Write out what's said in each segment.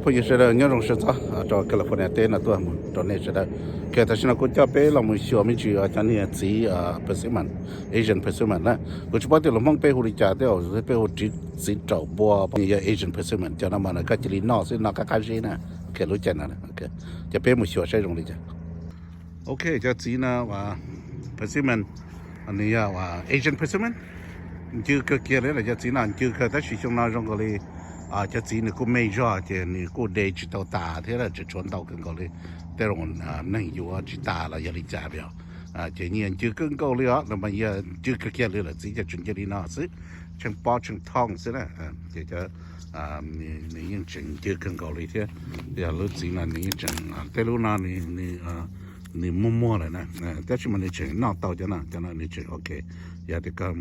Phooj ywg sawv daws nyob zoo sawv ntxov rau California teb no tuaj mus rau nej sawv daws. Ok, tam sim no kuv coj peb los mus xyuas me ntsis cov niag txiv persimmon, Asian persimmon na. Kuv tsis paub tias lus Hmoob peb hu li cas thiab, peb hu txiv raum npua, yog Asian persimmon. Cov no mas koj cia li noj xwb, noj qab qab zib na. Ok, lub caij no, ces peb mus xyuas saib zoo li cas. Ok, cov txiv no persimmon, nws yog Asian persimmon. Ncw kawg kiag li, cov txiv no ncw kawg, tab sis xyoo no zoo nkaus li cov txiv nws kuj me zog ces nws kuj de tsis tau tas thiab, tseem tshuav ntau kawg nkaus li. Tej zaum neeg yuav tsis tas los yog li cas li os. Ces nyias ncw kawg nkaus li os, los mas yog ncw kawg kiag li lawm, txiv ces tseem nce li no xwb, tsheej pob tsheej thooj xwb na. Ces nws yeej tseem ncw kawg nkaus li thiab. Yog lub txiv no nws yeej tseem, tej lub no nws muag muag lawm na, tab sis mas nws tseem noj tau cov no, cov no nws tseem ok. Yog tias koj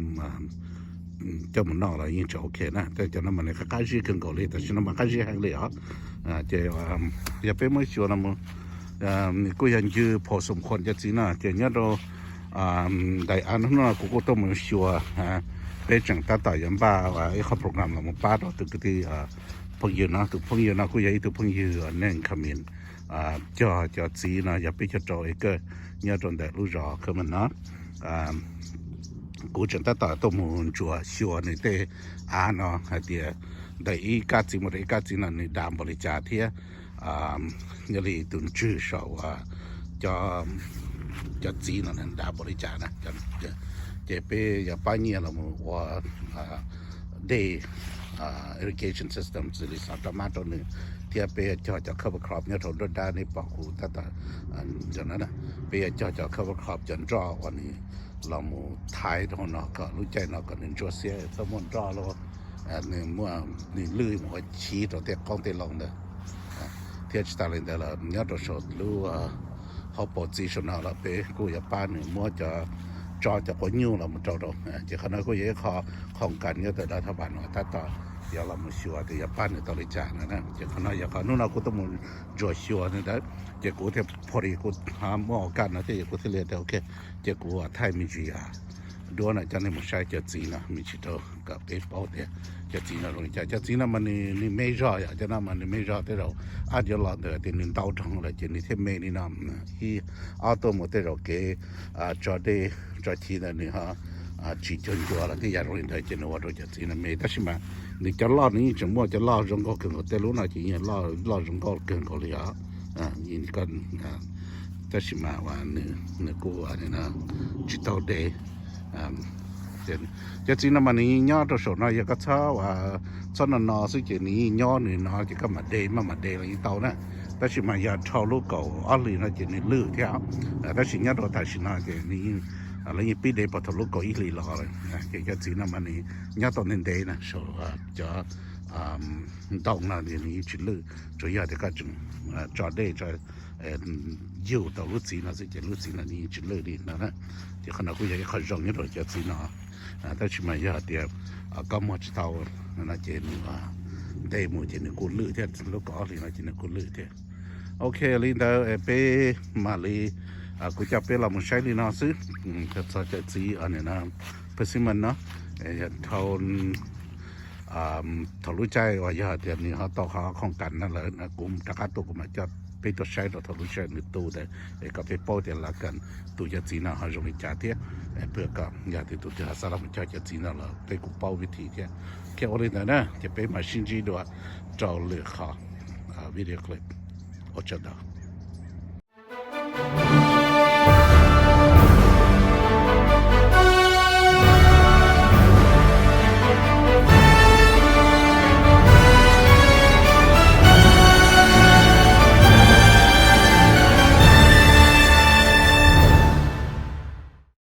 coj mus noj los yeej tseem ok na, tab cov no mas nws qab qab zib kawg nkaus li, tam sim no mas qab zib heev li os. Ces yog peb muab xyuas no mus, nws kuj yog ncw phom xom khuam cov txiv no, ces nyob rau daim av no hnub no kuv kuj tuaj mus xyuas, peb tseem tab tom yuav npaj ib qho program los mus pab rau tus kwv tij phooj ywg no. Tus phooj ywg no kuj yog ib tug phooj ywg neeg kha min cog cov txiv no yog peb caug rau acre nyob rau ntawm lub zos Kherman no. Kuv tseem tab tom tuaj mus ntsuas xyuas nws tej av no hais tias ntawm ib kab txiv mus rau ib kab txiv no nws dav npaum li cas thiab nyob li tus ntswg saum cov txiv no dav npaum li cas na. Ces peb yuav pab nyiaj los mus ua dej, irrigation system xws li xov rau mab rau nws, thiab peb yuav cog cov cover crop nyob rau nruab dab nej pom kuv tab tom, peb yuav cog cov cover crop cov nroj uas nws los mus thaiv rau no kom lub caij no kom nws ntsuab xiab txhob muaj nroj los nws muaj, nws lwj mus ua chiv rau tej qoob tej loo ntawd. Thiab tsis tas li ntawd los nyob rau saum lub hauv paus txiv saum no los peb kuj yuav pab nws muab cov tso cov quav nyuj los mus rau rau. Ces qhov no kuj yog ib qho, qho kas nyob ntawm lawv thaj vam no tab tom yuav los mus xyuas tias yuav pab nws tau li cas no. Ces qhov no yog qhov hnub no kuv tuaj mus ntsuas xyuas ntawd, ces kuv thiaj pom li kuv muaj kas no thiab kuv thiaj li tias ok, ces kuv thaij me ntsis duab no coj nej mus saib cov txiv no me ntsis rau kom peb paub tias cov txiv no zoo li cas. Cov txiv no mas nws me zog yom, cov no mas nws me zog, tej zaum ab yuav los ntawm tias nws ntau dhau lawm ces nws thiaj me li no. Ib ob tuaj mus tej zaum kev tso dej tso chiv ntawd nws ho tsis cuag ncua los tej yam zoo li ntawd ces nws ua rau cov txiv no me. Tab sis mas nws cov loj nws yeej tseem muaj cov loj zoo nkauj kawg nkaus, tej lub no ces yeej loj zoo nkauj kawg nkaus li os. Tab sis mas nws kuj tsis tau de. Cov txiv no mas nws yeej nyob rau saum no, yog koj txhob, txhob no no xwb ces nws yeej nyob nws no ces koj mam de maj mam de los yeej tau na. Tab sis mas yog dhau lub kaum ob hlis no ces nws lwj thiab. Tab sis nyob rau tam sim no ces nws, lawv yeej pib de puag thaum lub kaum ib hlis los lawm. Ces cov txiv no mas nws nyob tau ntev ntev na, saum cov ntoo no nws yeej tsis lwj, tsuas yog tias koj tseem tso dej tso yug tau lub txiv no xwb ces lub txiv no nws yeej tsis lwj li no na. Ces qhov no kuj yog ib qho zoo nyob rau cov txiv no. Tab sis mas yog tias koj muag tsis tau no ces nws nte mus ces nws kuj lwj thiab, lub kaum ob hlis no ces nws kuj lwj thiab. Ok, li ntawd peb mam li, kuv coj peb los mus saib li no xwb. Txog cov txiv persimmon no, dhau thaum lub caij uas yog tias nws ho tau qhov khoom kas no lawm kuv rov qab tuaj kuv mam coj peb tuaj saib rau thaum lub caij nws tu ntawd es kom peb paub tias lawv kas tu cov txiv no ho zoo li cas thiab. Pwg kom yog tias tus twg ho xav los mus cog cov txiv no los peb kuj paub vib thim thiab. Khiav ua li ntawd na ces peb mam sib ntsib dua rau lwm qhov video clip. Ua tsaug ntau.